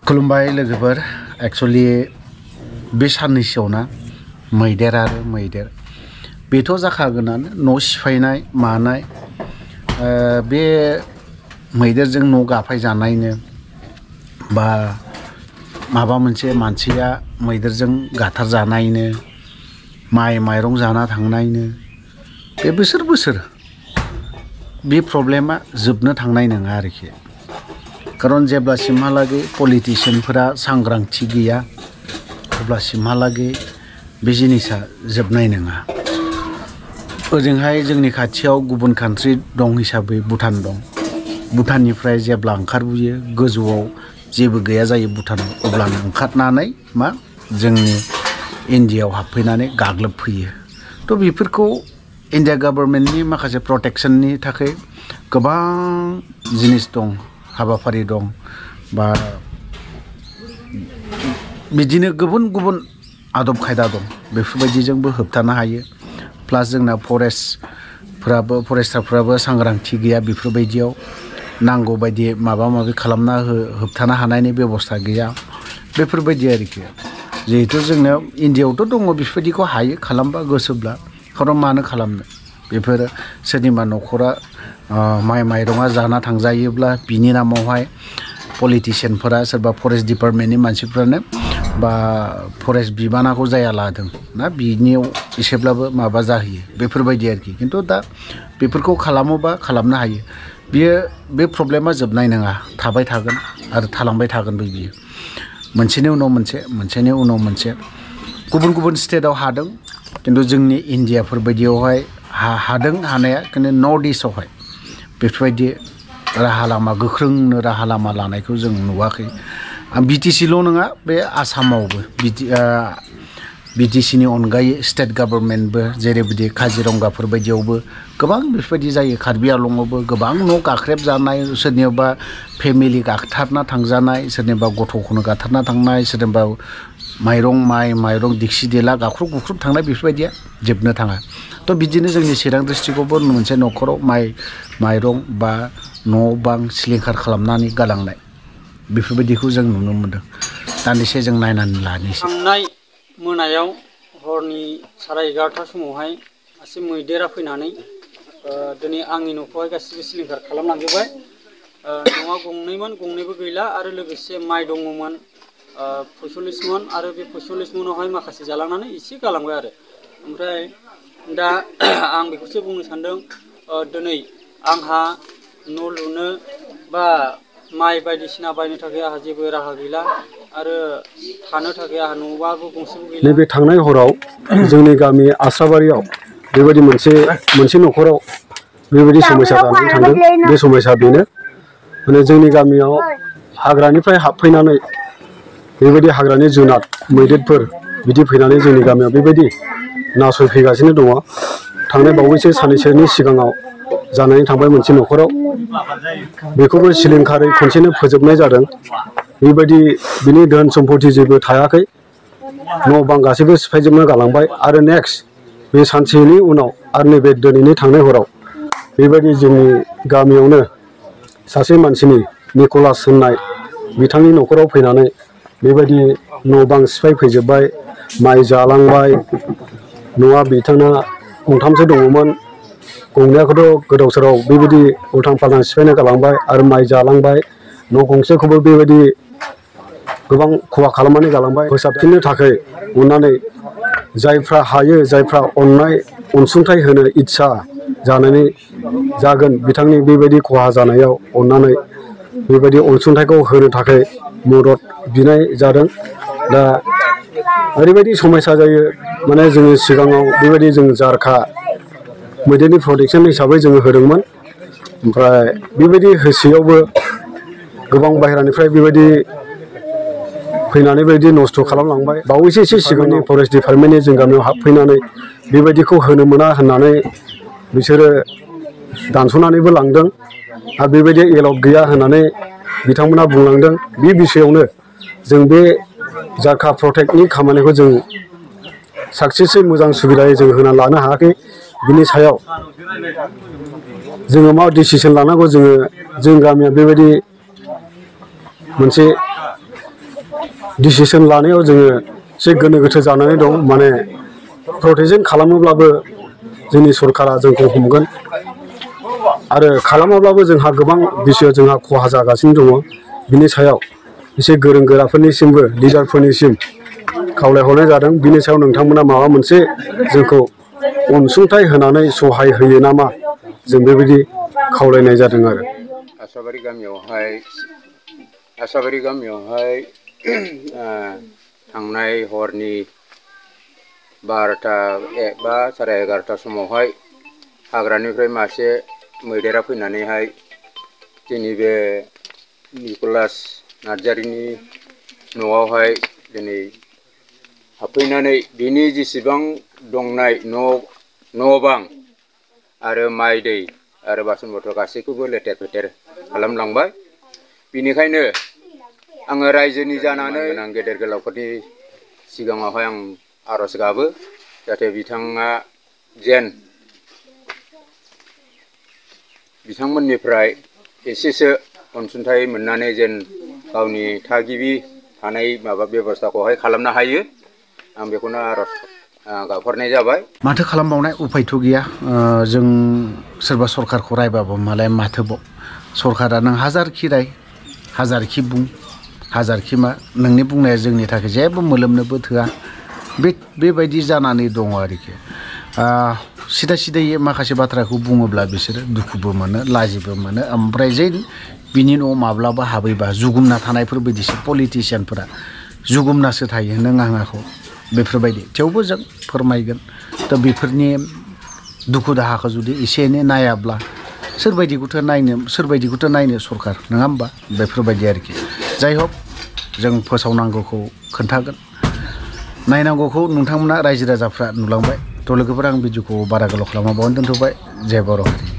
खुलुमबाय लोगोफोर एक्चुअली बे साननैसोआवना मैदेर आरो मैदेर बेथ' जाखागोनानो न' सिफायनाय मानाय बे मैदेरजों न' गाफाय जानायनो बा माबा मोनसे मानसिया मैदेरजों गाथार जानायनो माइ माइरं जाना थांनायनो बे बोसोर बे प्रब्लेमा जोबनो थांनाय नङा आरोखि खारन जेब्लासिमहालागै पलिटिशियानफोरा सांग्रांथि गैया अब्लासिमहालागै बे जिनिसा जोबनाय नङा। ओजोंहाय जोंनि खाथियाव गुबुन कान्ट्रि दं हिसाबै भुटान दं। भुटाननिफ्राय जेब्ला ओंखारबोयो गोजौआव जेबो गैया जायो भुटानाव अब्लानो ओंखारनानै मा जोंनि इन्डियायाव हाबफैनानै गाग्लोबफैयो। थ' बेफोरखौ इन्डिया गभर्नमेन्टनि माखासे प्रटेक्शननि थाखाय गोबां जिनिस दं हाबाफारि दं बा बिदिनो गुबुन गुबुन आदब खायदा दं बेफोरबायदिजोंबो होबथानो हायो। प्लास जोंना फरेस्टारफ्राबो सांग्रांथि गैया बेफोरबायदियाव नांगौ बायदि माबा माबि खालामना होबथानो हानायनि बेबस्था गैया बेफोरबायदि आरोखि। जिहेथु जोंना इन्डियायावथ' दङ बेफोरबायदिखौ हायो खालामबा गोसोब्ला खारन मानो खालामनो बेफोरो सोरनिबा न'खरा माइ माइरङा जाना थांजायोब्ला बिनि नामावहाय पलिटिशियानफोरा सोरबा फरेस्ट डिपार्टमेन्टनि मानसिफ्रानो बा फरेस्ट बिबानाखौ जाया लादों ना बिनियाव एसेब्लाबो माबा जाहैयो बेफोरबायदि आरोखि। खिन्थु दा बेफोरखौ खालामोबा खालामनो हायो। बे प्रब्लेमा जोबनाय नङा थाबाय थागोन आरो थालांबाय थागोनबो बियो मोनसेनि उनाव मोनसे गुबुन गुबुन स्टेटआव हादों खिन्थु जोंनि इन्डियाफोर बायदियावहाय हादों हानाया खिन्थु नर्थ इस्टआवहाय बेफोरबायदि गोख्रोंनो राहा लामा लानायखौ जों नुवाखै। बिटिसिल' नङा बे आसामावबो बिटिसिनि अनगायै स्टेट गभर्नमेन्टबो जेरैबायदि काजिरंगाफोर बायदियावबो गोबां बेफोरबायदि जायो। कार्बि आंलंआवबो गोबां न' गाख्रेब जानाय सोरनियावबा फेमिलि गाथारना थांजानाय सोरनिबा गथ'खौनो गाथारना थांनाय सोरनिबा माइरं दिक्सि देला गाख्रुब गुख्रुब थांनाय बेफोरबायदिया जोबनो थाङा। थ' बिदिनो जोंनि चिरां डिस्ट्रिक्टआवबो मोनसे न'खराव माइरं बा न' बां सिलिंखार खालामनानै गालांनाय बेफोरबायदिखौ जों नुनो मोनदों। दान्दिसे जों नायनानै लानोसै। थांनाय मोनायाव हरनि 11:30 समावहाय मासे मैदेरा फैनानै दिनै आंनि न'खौहाय गासिबो सिलिंखार खालामलांजोबबाय। न'आ गंनैबो गैला आरो लोगोसे माइ दङमोन 45 मन आरो बे 45 मनावहाय माखासे जालांनानै एसे गालांबाय आरो ओमफ्राय दा आं बेखौसो बुंनो सानदों दिनै आंहा न' लुनो बा माइ बायदिसिना बायनो थाखाय आंहा जेबो राहा गैला आरो थानो थाखाय आंहा न'बाबो गंसेबो गैला। नैबे थांनाय हराव जोंनि गामि आस्राबारियाव बेबायदि मोनसे न'खराव बेबायदि समस्या जानानै थांदों। बे समस्या बेनो माने जोंनि गामियाव हाग्रानिफ्राय हाबफैनानै बेबायदि हाग्रानि जुनाद मैदेरफोर बिदि फैनानै जोंनि गामियाव बेबायदि नासयफैगासिनो दङ। थांनाय बावैसो साननैसोनि सिगाङाव जानानै थांबाय मोनसे न'खराव बेखौबो सिलिंखारै खनसेनो फोजोबनाय जादों। बेबायदि बिनि धोन सम्पति जेबो थायाखै न' बां गासैबो सिफायजोबना गालांबाय आरो नेक्स्ट बे सानसेनि उनाव आरो नैबे दिनैनि थांनाय हराव बेबायदि जोंनि गामियावनो सासे मानसिनि निकलास होननाय बिथांनि न'खराव फैनानै बेबायदि न' बां सिफायफैजोबबाय माइ जालांबाय। न'आ बिथांना गंथामसो दङमोन गंनैयाखौथ' गोदाव सोराव बेबायदि उल्थां फाल्थां सिफायना गालांबाय आरो माइ जालांबाय। न' गंसेखौबो बेबायदि गोबां खहा खालामनानै गालांबाय। फोसाबफिननो थाखाय अननानै जायफ्रा हायो जायफ्रा अनसुंथाइ होनो इस्सा जानानै जागोन बिथांनि बेबायदि खहा जानायाव अननानै बेबायदि अनसुंथाइखौ होनो थाखाय मदद बिनाय जादों। दा ओरैबायदि समस्या जायो माने जोङो सिगाङाव बेबायदि जों जारखा मैदेरनि प्रटेक्सन हिसाबै जोङो होदोंमोन। ओमफ्राय बेबायदि होसेयावबो गोबां बाहेरानिफ्राय बेबायदि फैनानै बेबायदि नस्थ' खालामलांबाय। बावैसो एसे सिगांनि फरेस्ट डिपार्टमेन्टनि जों गामियाव हाबफैनानै बेबायदिखौ होनो मोना होननानै बिसोरो दानस'नानैबो लांदों आरो बेबायदि एलाउड गैया होननानै बिथांमोना बुंलांदों। बे बिसयआवनो जों बे जारखा प्रटेक्टनि खामानिखौ जों साक्सेसै मोजां सुबिदायै जों होना लानो हायाखै। बिनि सायाव जोङो मा डिसिसन लानांगौ जों गामिया बेबायदि मोनसे डिसिसन लानायाव जोङो एसे गोनो गोथो जानानै दं। माने प्रटेक्सन खालामोब्लाबो जोंनि सरकारा जोंखौ हमगोन आरो खालामाब्लाबो जोंहा गोबां बिसयाव जोंहा खहा जागासिनो दङ। बिनि सायाव एसे गोरों गोराफोरनिसिमबो लिडारफोरनिसिम खावलायहरनाय जादों। बिनि सायाव नोंथांमोना माबा मोनसे जोंखौ अनसुंथाइ होनानै सहाय होयो नामा, जों बेबायदि खावलायनाय जादों आरो। आसाबारि गामियावहाय थांनाय हरनि 12टा बा 11:30 समावहाय हाग्रानिफ्राय मासे मैदेरा फैनानैहाय जोंनि बे निकलास नार्जारिनि न'आवहाय दिनै हाबफैनानै बिनि जेसेबां दंनाय न' बां आरो माइ दै आरो बासन बर्थन गासैखौबो लेथेर फेथेर खालामलांबाय। बेनिखायनो आङो रायजोनि जानानै आं गेदेर गोलावफोरनि सिगाङावहाय आं आर'ज गाबो जाहाथे बिथांमोननिफ्राय एसेसो अनसुंथाइ मोननानै जेन गावनि थागिबि थानाय बेबस्थाखौहाय खालामनो हायो। आं बेखौनो आर'ज गाबहरनाय जाबाय। माथो खालामबावनाय उफायथ' गैया। जों सोरबा सरकारखौ रायबाबो मालाय माथोबाव। सरकारा नों हाजारखि राय, हाजारखि बुं, हाजारखि मा, नोंनि बुंनाया जोंनि थाखाय जेबो मोलोमनोबो थोआ। बेबायदि जानानै दङ आरोखि। सिदा सिदायै माखासे बाथ्राखौ बुङोब्ला बिसोरो दुखुबो मोनो, लाजिबो मोनो। ओमफ्राय जे बिनि न'आव माब्लाबा हाबैबा जुगुमना थानायफोर बायदिसो पलिटिसियानफोरा जुगुमनासो थायो नों आंखौ बेफोरबायदि। थेवबो जों फोरमायगोन। दा बेफोरनि दुखु दाहाखौ जुदि एसे एनै नायाब्ला सोरबायदिखौथो नायनो सरकार, नङा होमबा? बेफोरबायदि आरोखि। जाय हक जों फोसावनांगौखौ खोन्थागोन, नायनांगौखौ नोंथांमोना रायजो राजाफ्रा नुलांबाय। थ' लोगोफोर, आं भिडिअखौ बारा गोलाव खालामाबावनो दोनथ'बाय। जय बर' हारि।